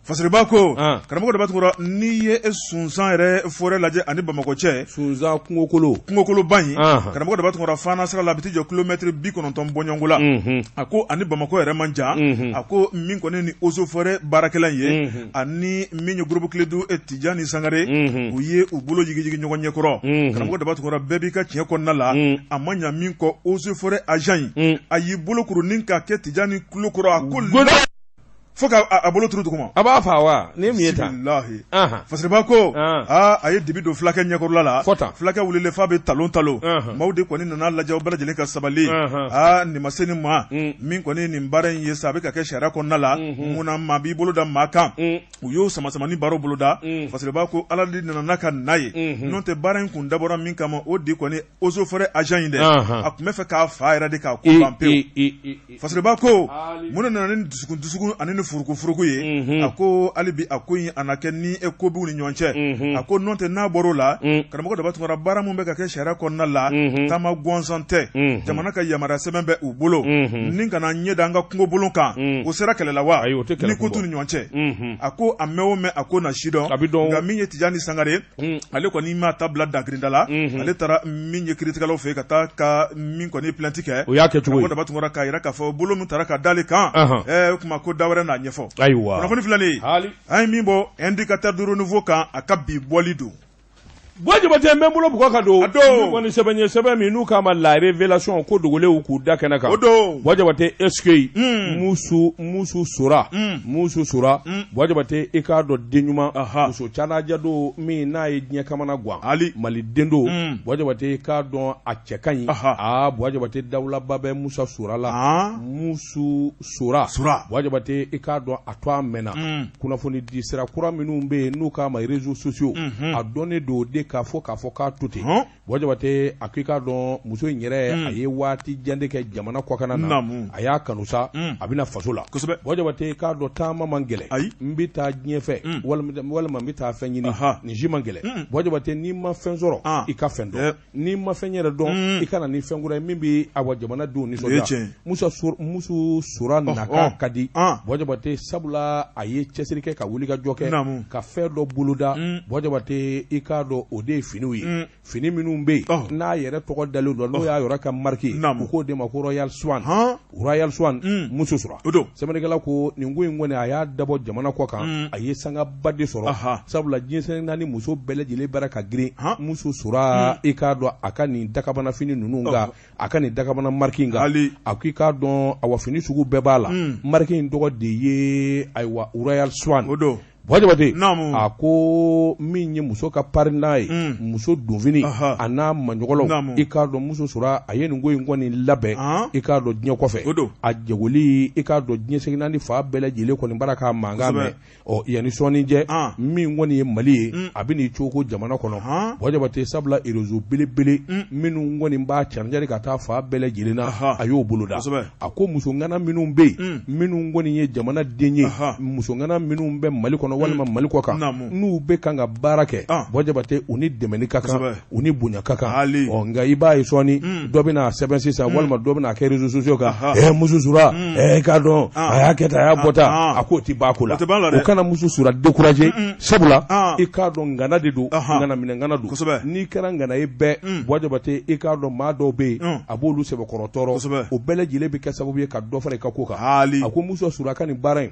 Fasiriba ko karamɔgɔ Daba Tunkara, n'i ye Sunsan yɛrɛ forêt lajɛ ani Bamakɔ cɛ, Sunsan kungokolo, kungokoloba in, karamɔgɔ Daba Tunkara, Fana sira la, a bɛ t'i jɔ kilomɛtiri 90 bɔɲɔgɔnko la. A ko ani Bamakɔ yɛrɛ man jan. A ko min kɔni ni eaux et forêts baarakɛla in ye, ani min ye groupe Kledu Tijani Sangare, u ye u bolo jigijigi ɲɔgɔn ɲɛkɔrɔ. Karamɔgɔ Daba Tunkara, bɛɛ b'i ka tiɲɛ kɔnɔna la. A ma ɲa min kɔ, eaux et forêts agent in, a y'i bolo kuru ni k'a kɛ Tijani tulo kɔrɔ, a ko fo k'a bolo turu duguma. A b'a faa wa ni min ye tan? Bilahi. Fasiriba ko aa, a ye dibi don fulakɛ ɲɛkɔrɔla la. Fɔ tan. Fulakɛ wulilen f'a bɛ talon talon. Maaw de kɔni nana lajɛ, u bɛɛ lajɛlen ka sabali. Aa, nin ma se nin ma. Min kɔni nin baara in ye sa, a bɛ ka kɛ sariya kɔnɔna la. Mun na maa b'i bolo da maa kan? U y'o samasamani baaraw boloda. Fasiriba ko Ala de nana n'a ka na ye, n'o tɛ baara in kun dabɔra min kama, o de kɔni eaux et forêts agent in dɛ, a tun bɛ fɛ k'a fa yɛrɛ de k'a ko ban pewu. Fasiriba ko mun de nana ni dusukun dusukun ani ni furuku furuku ye? A ko hali bi a ko in a na kɛ ni e ko b'u ni ɲɔgɔn cɛ. A ko n'o tɛ, n'a bɔr'o la, karamɔgɔ Daba Tunkara, baara min bɛ ka kɛ sariya kɔnɔna la, taama gansan tɛ, jamana ka yamaruya sɛbɛn bɛ u bolo ni ka na ɲɛ da an ka kungobolo kan, o sera kɛlɛ la wa? Ni ko t'u ni ɲɔgɔn cɛ. A ko a mɛn o mɛn, a ko na si dɔn. Nka min ye Tijani Sangare, ale kɔni m'a ta bila dagirinda la. Ale taara min ye kiiritigɛlaw fɛ ka taa ka min kɔni plainte kɛ. O y'a kɛ cogo ye. Daba Tunkara k'a jira k'a fɔ bolo min taara ka d'ale kan, o tuma ko da wɛrɛ n'a ɲɛfɔ. Ayiwa, kunnafoni filɛ nin ye, an ye min bɔ Indicateur du Renouveau kan, a ka bi bɔli don. Buwa Jabate, n bɛ n bolo bugɔ ka don. A don. Min kɔni sɛbɛn ye sɛbɛn min n'u k'a ma La Révélation, ko dogolenw k'u da kɛnɛ kan. O don. Buwa Jabate, est-ce que Musu Musu Sora, Musu Sora, Buwa Jabate, i k'a dɔn den ɲuman, muso canajɛ don min n'a ye diɲɛ kamana gan. Ali. Mali den don. Buwa Jabate, i k'a dɔn a cɛ ka ɲi. Aa, Buwa Jabate, dawulaba bɛ Musa Sora la. Musu Sora. Sora. Buwa Jabate, i k'a dɔn a to a mɛnna. Kunnafoni di sira kura minnu bɛ yen n'u k'a ma réseaux sociaux, a dɔnnen don de k'a fɔ k'a fɔ k'a to ten. Buwa Jabate, a ko i k'a dɔn muso in yɛrɛ, a ye waati jan de kɛ jamana kɔkanna na, a y'a kanu sa, a bɛna faso la. Buwa Jabate, i k'a dɔn taama man gɛlɛn. Ayi. N bɛ taa diɲɛ fɛ walima n bɛ taa fɛn ɲini, nin si man gɛlɛn. Buwa Jabate, n'i ma fɛn sɔrɔ, i ka fɛn dɔn. N'i ma fɛn yɛrɛ dɔn, i ka na ni fɛn kura ye min bɛ awa jamanadenw nisɔndiya. Musu Sora nakan ka di Buwa Jabate, sabula a ye cɛsiri kɛ ka wuli ka jɔ kɛ ka fɛn dɔ boloda. Buwa Jabate, i k'a dɔn o o de ye finiw ye fini minnu bɛ yen n'a yɛrɛ tɔgɔ dalen don n'o y'a yɛrɛ ka marque ye u k'o de ma ko Royal Swan Royal Swan Muso Sura sɛbɛnnikɛla ko nin ko in kɔni a y'a dabɔ jamana kɔ kan a ye sangaba de sɔrɔ sabula diɲɛ seleke naani muso bɛɛ lajɛlen bara ka girin Muso Sura i k'a dɔn a ka nin dakabana fini ninnu kan a ka nin dakabana marque in kan a ko i k'a dɔn awa fini sugu bɛɛ b'a la marque in tɔgɔ de ye ayiwa Royal Swan Buwa Jabate a ko min ye muso ka parina ye muso donfini a n'a maɲɔgɔlɔw i k'a dɔn Muso Sura a ye nin ko in kɔni labɛn i k'a dɔn diɲɛ kɔfɛ a jagoli i k'a dɔn diɲɛ seleke naani fan bɛɛ lajɛlen kɔni bara k'a mankan mɛn ɔ yanni sɔɔni cɛ min kɔni ye Mali ye a bɛ n'i cogo jamana kɔnɔ Buwa Jabate sabula réseau belebele minnu kɔni b'a cari ka taa fan bɛɛ lajɛlen na a y'o boloda a ko musoŋana minnu bɛ yen minnu kɔni ye jamana den ye musoŋana minnu bɛ Mali kɔnɔ walima Mali kɔ kan n'u bɛ kan ka baara kɛ Buwa Jabate u ni dɛmɛni ka kan u ni bonya ka kan ɔ nka i b'a ye sɔɔni dɔ bɛna sɛbɛn sisan walima dɔ bɛna kɛ réseaux sociaux kan Muso Sura i k'a dɔn a y'a kɛ tan a y'a bɔ tan a k'o tɛ ban ko la o kana Muso Sura décourager sabula i k'a dɔn ŋana de don ŋana minɛ ŋana don n'i kɛra ŋana ye bɛɛ Buwa Jabate i k'a dɔn maa dɔw bɛ yen a b'olu sɛbɛkɔrɔ tɔɔrɔ o bɛɛ lajɛlen bɛ kɛ sababu ye ka dɔ fara i ka ko kan a ko Muso Sura ka nin baara in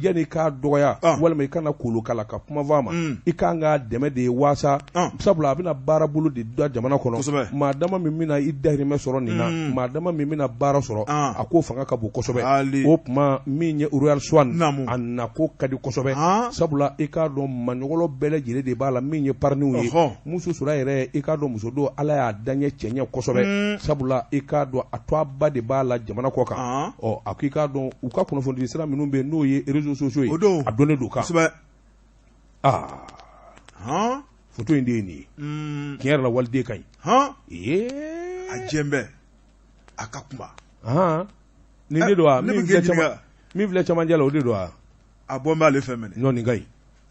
yanni i k'a dɔgɔya walima i kana kolokala ka kuma fɔ a ma i kan k'a dɛmɛ de ye waasa sabula a bɛna baara bolo de da jamana kɔnɔ maa dama min bɛna i dahirimɛ sɔrɔ nin na maa dama min bɛna baara sɔrɔ a k'o fanga ka bon kosɛbɛ o tuma min ye Royal Swan a nako ka di kosɛbɛ sabula i k'a dɔn maɲɔgɔlɔ bɛɛ lajɛlen de b'a la min ye pariniw ye Muso Sura yɛrɛ i k'a dɔn muso don Ala y'a daɲɛ cɛɲɛ kosɛbɛ sabula i k'a dɔn a tɔgɔba de b'a la jamana kɔ kan ɔ a ko i k'a dɔn u ka kunnafonidi sira minnu bɛ yen n'o ye réseaux sociaux ye a donnen don kan aa foto in de ye nin ye tiɲɛ yɛrɛ la waliden ka ɲi ee a jɛn bɛ a ka kuma nin de don wa min filɛ cɛmancɛ la o de don wa a bɔ b'ale fɛ minɛ non nin ka ɲi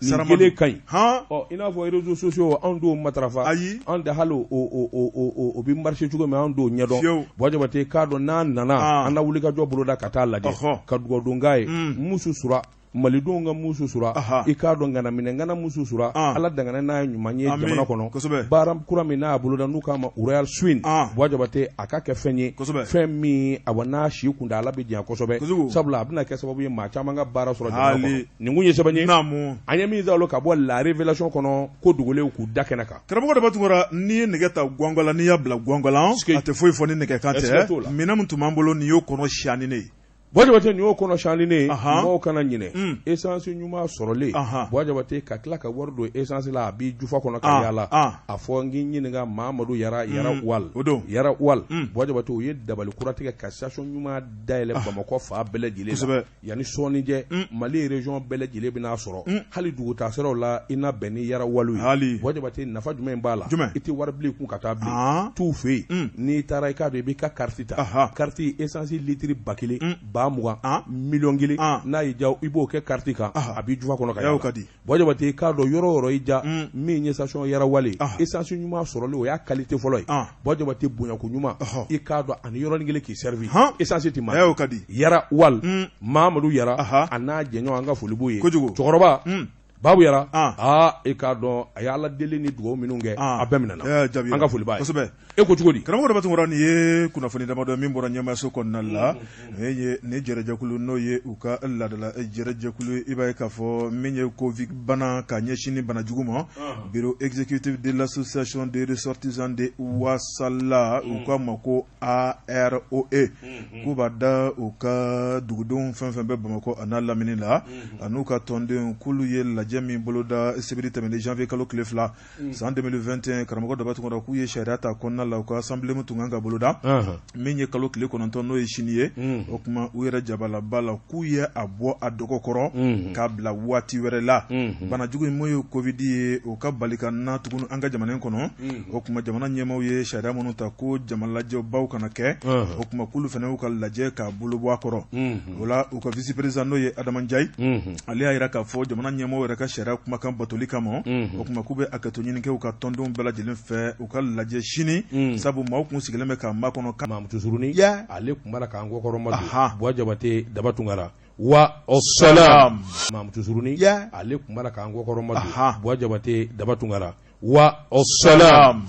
nin kelen ka ɲi ɔ i n'a fɔ réseaux sociaux anw t'o matarafa ayi anw tɛ hali o bɛ marcher cogo min anw t'o ɲɛdɔn Buwa Jabate k'a dɔn n'a nana an na wulikajɔ boloda ka taa lajɛ ka dugawu k'a ye Muso Sura Malidenw ka Muso Sura i k'a dɔn ŋana minɛ ŋana Muso Sura Ala dangana n'a ye ɲuman ye jamana kɔnɔ baara kura min n'a boloda n'u k'a ma Royal Swing Buwa Jabate a ka kɛ fɛn ye fɛn min awa n'a si kuntaala bɛ janya kosɛbɛ sabula a bɛna kɛ sababu ye maa caman ka baara sɔrɔ jamana kɔnɔ nin kun ye sɛbɛn ye an ye min sɔrɔ ka bɔ La Révélation kɔnɔ ko dogolenw k'u da kɛnɛ kan Karamɔgɔ Daba Tunkara n'i ye nɛgɛ ta gwangan la n'i y'a bila gwangan la a tɛ foyi fɔ ni nɛgɛkan tɛ minɛn min tun b'an bolo nin y'o kɔnɔ siyannen ye Buwa Jabate nin y'o kɔnɔ siyani ye mɔgɔw kana ɲinɛ essence ɲuman sɔrɔlen Buwa Jabate ka tila ka wari don essence la a b'i jufa kɔnɔ ka yaala a fɔ n k'i ɲininka Mamadu Yara Yara Oil Yara Oil Buwa Jabate u ye dabali kura tigɛ ka station ɲuman dayɛlɛ Bamakɔ fan bɛɛ lajɛlen la yanni sɔɔni cɛ Mali région bɛɛ lajɛlen bɛna sɔrɔ hali dugutaa siraw la i na bɛn ni Yara Oil ye Buwa Jabate nafa jumɛn b'a la i tɛ wari bila i kun ka taa bilen t'u fɛ yen n'i taara i k'a dɔn i b'i ka carte ta carte essence litre 1000 20,000 1,000,000 n'a y'i diya i b'o kɛ carte kan a b'i jufa kɔnɔ ka yaala Buwa Jabate i k'a dɔn yɔrɔ o yɔrɔ y'i diya min ye station Yara Oil ye essence ɲuman sɔrɔli o y'a qualité fɔlɔ ye Buwa Jabate bonyako ɲuman i k'a dɔn ani yɔrɔnin kelen k'i servi essence tɛ manquer Yara Oil Mamadu Yara a n'a jɛɲɔgɔn an ka foli b'u ye cɛkɔrɔba Babu Yara aa i k'a dɔn a ye Ala deli ni dugawu minnu kɛ a bɛɛ minɛna an ka foli b'a ye e ko cogo di karamɔgɔ Daba Tunkara nin ye kunnafoni damadɔ min bɔra ɲɛmaayaso kɔnɔna la nin jɛrɛjɛkulu n'o ye u ka laadala jɛrɛjɛkulu i b'a ye k'a fɔ min ye covid bana ka ɲɛsin ni bana jugu ma bureau exécutif de l'association des ressortissants de Wasala u k'a ma ko AROE k'u b'a da u ka dugudenw fɛn fɛn bɛ Bamakɔ a n'a lamini la an'u ka tɔndenw k'olu ye lajɛ min boloda sibiri tɛmɛnen janvier kalo tile 2 san 2021 karamɔgɔ Daba Tunkara k'u ye sariya ta kɔnɔna la u ka assemblée min tun kan ka boloda min ye kalo tile 9 n'o ye sini ye o tuma u yɛrɛ jabalaba la k'u ye a bɔ a dɔgɔkɔrɔ k'a bila waati wɛrɛ la banajugu in min ye covid ye o ka bali ka na tuguni an ka jamana in kɔnɔ o tuma jamana ɲɛmaaw ye sariya minnu ta ko jamalajɛbaw kana kɛ o tuma k'olu fana y'u ka lajɛ k'a bolo bɔ a kɔrɔ o la u ka vice président n'o ye Adama Njayi ale y'a jira k'a fɔ jamana ɲɛmaaw yɛrɛ ka sariya kumakan batoli kama o tuma k'u bɛ hakɛto ɲini kɛ u ka tɔndenw bɛɛ lajɛlen fɛ u ka lajɛ sini sabu maaw tun sigilen bɛ k'a makɔnɔ Mamutu Surunin ale tun b'a la k'an kɔkɔrɔma Buwa Jabate Daba Tunkara wa salam Mamutu Surunin ale tun b'a la k'an kɔkɔrɔma Buwa Jabate Daba Tunkara Wa salam.